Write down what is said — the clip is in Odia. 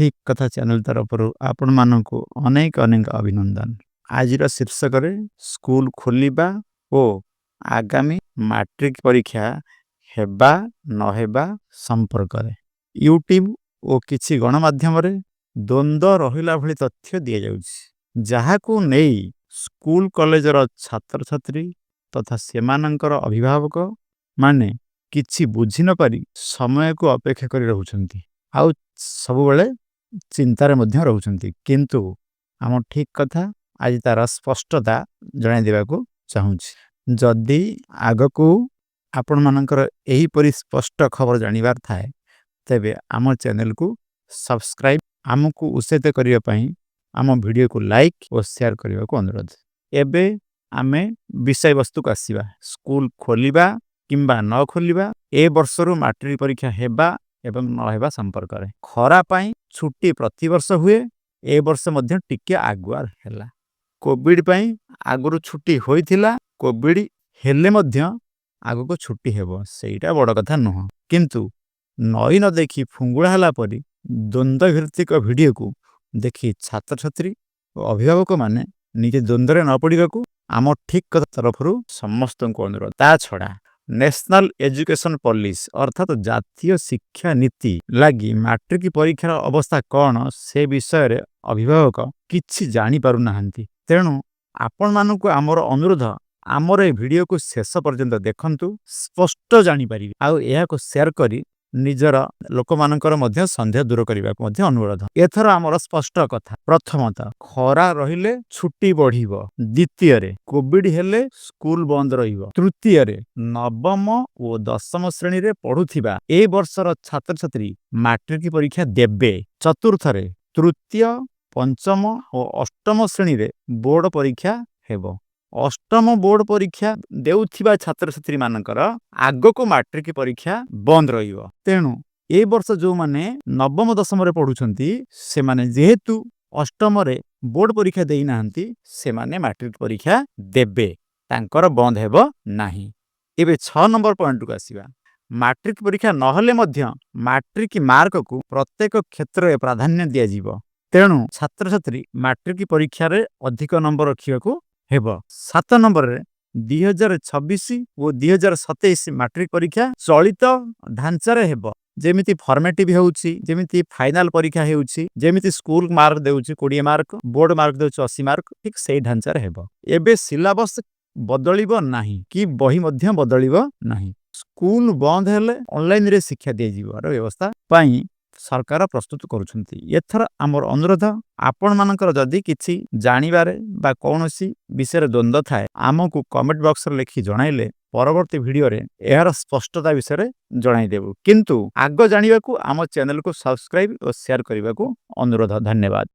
ଠିକ୍ କଥା ଚ୍ୟାନେଲ ତରଫରୁ ଆପଣମାନଙ୍କୁ ଅନେକ ଅନେକ ଅଭିନନ୍ଦନ। ଆଜିର ଶୀର୍ଷକରେ ସ୍କୁଲ ଖୋଲିବା ଓ ଆଗାମୀ ମାଟ୍ରିକ ପରୀକ୍ଷା ହେବା ନହେବା ସମ୍ପର୍କରେ ୟୁଟ୍ୟୁବ ଓ କିଛି ଗଣମାଧ୍ୟମରେ ଦ୍ୱନ୍ଦ୍ୱ ରହିଲା ଭଳି ତଥ୍ୟ ଦିଆଯାଉଛି, ଯାହାକୁ ନେଇ ସ୍କୁଲ କଲେଜର ଛାତ୍ରଛାତ୍ରୀ ତଥା ସେମାନଙ୍କର ଅଭିଭାବକ ମାନେ କିଛି ବୁଝି ନପାରି ସମୟକୁ ଅପେକ୍ଷା କରି ରହୁଛନ୍ତି ଆଉ ସବୁବେଳେ ଚିନ୍ତାରେ ମଧ୍ୟ ରହୁଛନ୍ତି। କିନ୍ତୁ ଆମ ଠିକ୍ କଥା ଆଜି ତାର ସ୍ପଷ୍ଟତା ଜଣାଇ ଦେବାକୁ ଚାହୁଁଛି। ଯଦି ଆଗକୁ ଆପଣମାନଙ୍କର ଏହିପରି ସ୍ପଷ୍ଟ ଖବର ଜାଣିବାର ଥାଏ, ତେବେ ଆମ ଚ୍ୟାନେଲକୁ ସବସ୍କ୍ରାଇବ୍, ଆମକୁ ଉତ୍ସାହିତ କରିବା ପାଇଁ ଆମ ଭିଡ଼ିଓକୁ ଲାଇକ୍ ଓ ସେୟାର କରିବାକୁ ଅନୁରୋଧ। ଏବେ ଆମେ ବିଷୟବସ୍ତୁକୁ ଆସିବା। ସ୍କୁଲ ଖୋଲିବା କିମ୍ବା ନ ଖୋଲିବା, ଏ ବର୍ଷରୁ ମାଟ୍ରିକ ପରୀକ୍ଷା ହେବା ଏବଂ ନ ହେବା ସମ୍ପର୍କରେ। ଖରା ପାଇଁ ଛୁଟି ପ୍ରତିବର୍ଷ ହୁଏ, ଏ ବର୍ଷ ମଧ୍ୟ ଟିକେ ଆଗୁଆ ହେଲା। କୋଭିଡ ପାଇଁ ଆଗରୁ ଛୁଟି ହୋଇଥିଲା। କୋଭିଡ ହେଲେ ମଧ୍ୟ ଆଗକୁ ଛୁଟି ହେବ, ସେଇଟା ବଡ଼ କଥା ନୁହଁ। କିନ୍ତୁ ନଈ ନ ଦେଖି ଫୁଙ୍ଗୁଳା ହେଲା ପରି ଦ୍ୱନ୍ଦ୍ୱ ଭିତ୍ତିକ ଭିଡ଼ିଓକୁ ଦେଖି ଛାତ୍ରଛାତ୍ରୀ ଓ ଅଭିଭାବକମାନେ ନିଜେ ଦ୍ୱନ୍ଦ୍ୱରେ ନ ପଡ଼ିବାକୁ ଆମ ଠିକ୍ କଥା ତରଫରୁ ସମସ୍ତଙ୍କୁ ଅନୁରୋଧ। ତା ଛଡ଼ା ନ୍ୟାସନାଲ ଏଜୁକେସନ ପଲିସି ଅର୍ଥାତ୍ ଜାତୀୟ ଶିକ୍ଷା ନୀତି ଲାଗି ମାଟ୍ରିକ ପରୀକ୍ଷାର ଅବସ୍ଥା କ'ଣ, ସେ ବିଷୟରେ ଅଭିଭାବକ କିଛି ଜାଣିପାରୁନାହାନ୍ତି। ତେଣୁ ଆପଣମାନଙ୍କୁ ଆମର ଅନୁରୋଧ, ଆମର ଏ ଭିଡ଼ିଓକୁ ଶେଷ ପର୍ଯ୍ୟନ୍ତ ଦେଖନ୍ତୁ, ସ୍ପଷ୍ଟ ଜାଣିପାରିବେ। ଆଉ ଏହାକୁ ସେୟାର କରି ନିଜର ଲୋକମାନଙ୍କର ମଧ୍ୟ ସନ୍ଦେହ ଦୂର କରିବାକୁ ମଧ୍ୟ ଅନୁରୋଧ। ଏଥର ଆମର ସ୍ପଷ୍ଟ କଥା। ପ୍ରଥମତଃ, ଖରା ରହିଲେ ଛୁଟି ବଢ଼ିବ। ଦ୍ୱିତୀୟରେ, କୋଭିଡ ହେଲେ ସ୍କୁଲ ବନ୍ଦ ରହିବ। ତୃତୀୟରେ, ନବମ ଓ ଦଶମ ଶ୍ରେଣୀରେ ପଢୁଥିବା ଏ ବର୍ଷର ଛାତ୍ରଛାତ୍ରୀ ମାଟ୍ରିକ ପରୀକ୍ଷା ଦେବେ। ଚତୁର୍ଥରେ, ତୃତୀୟ, ପଞ୍ଚମ ଓ ଅଷ୍ଟମ ଶ୍ରେଣୀରେ ବୋର୍ଡ ପରୀକ୍ଷା ହେବ। ଅଷ୍ଟମ ବୋର୍ଡ ପରୀକ୍ଷା ଦେଉଥିବା ଛାତ୍ରଛାତ୍ରୀମାନଙ୍କର ଆଗକୁ ମାଟ୍ରିକ ପରୀକ୍ଷା ବନ୍ଦ ରହିବ। ତେଣୁ ଏ ବର୍ଷ ଯେଉଁମାନେ ନବମ ଦଶମରେ ପଢୁଛନ୍ତି, ସେମାନେ ଯେହେତୁ ଅଷ୍ଟମରେ ବୋର୍ଡ ପରୀକ୍ଷା ଦେଇନାହାନ୍ତି, ସେମାନେ ମାଟ୍ରିକ ପରୀକ୍ଷା ଦେବେ, ତାଙ୍କର ବନ୍ଦ ହେବ ନାହିଁ। ଏବେ 6 ନମ୍ବର ପଏଣ୍ଟକୁ ଆସିବା। ମାଟ୍ରିକ ପରୀକ୍ଷା ନହେଲେ ମଧ୍ୟ ମାଟ୍ରିକ ମାର୍କକୁ ପ୍ରତ୍ୟେକ କ୍ଷେତ୍ରରେ ପ୍ରାଧାନ୍ୟ ଦିଆଯିବ। ତେଣୁ ଛାତ୍ରଛାତ୍ରୀ ମାଟ୍ରିକ ପରୀକ୍ଷାରେ ଅଧିକ ନମ୍ବର ରଖିବାକୁ ହେବ। 7 ନମ୍ବରରେ, 2026 ଓ 2027 ମାଟ୍ରିକ ପରୀକ୍ଷା ଚଳିତ ଢାଞ୍ଚାରେ ହେବ। ଯେମିତି ଫର୍ମେଟିଭ ହେଉଛି, ଯେମିତି ଫାଇନାଲ ପରୀକ୍ଷା ହେଉଛି, ଯେମିତି ସ୍କୁଲ ମାର୍କ ଦେଉଛି 20 ମାର୍କ, ବୋର୍ଡ ମାର୍କ ଦେଉଛି 80 ମାର୍କ, ଠିକ ସେଇ ଢାଞ୍ଚାରେ ହେବ। ଏବେ ସିଲାବସ୍ ବଦଳିବ ନାହିଁ କି ବହି ମଧ୍ୟ ବଦଳିବ ନାହିଁ। ସ୍କୁଲ ବନ୍ଦ ହେଲେ ଅନଲାଇନରେ ଶିକ୍ଷା ଦିଆଯିବାର ବ୍ୟବସ୍ଥା ପାଇଁ ସରକାର ପ୍ରସ୍ତୁତ କରୁଛନ୍ତି। ଏଥର ଆମର ଅନୁରୋଧ, ଆପଣମାନଙ୍କର ଯଦି କିଛି ଜାଣିବାରେ ବା କୌଣସି ବିଷୟରେ ଦ୍ୱନ୍ଦ୍ୱ ଥାଏ, ଆମକୁ କମେଣ୍ଟ ବକ୍ସରେ ଲେଖି ଜଣାଇଲେ ପରବର୍ତ୍ତୀ ଭିଡ଼ିଓରେ ଏହାର ସ୍ପଷ୍ଟତା ବିଷୟରେ ଜଣାଇଦେବୁ। କିନ୍ତୁ ଆଗ ଜାଣିବାକୁ ଆମ ଚ୍ୟାନେଲକୁ ସବସ୍କ୍ରାଇବ ଓ ସେୟାର କରିବାକୁ ଅନୁରୋଧ। ଧନ୍ୟବାଦ।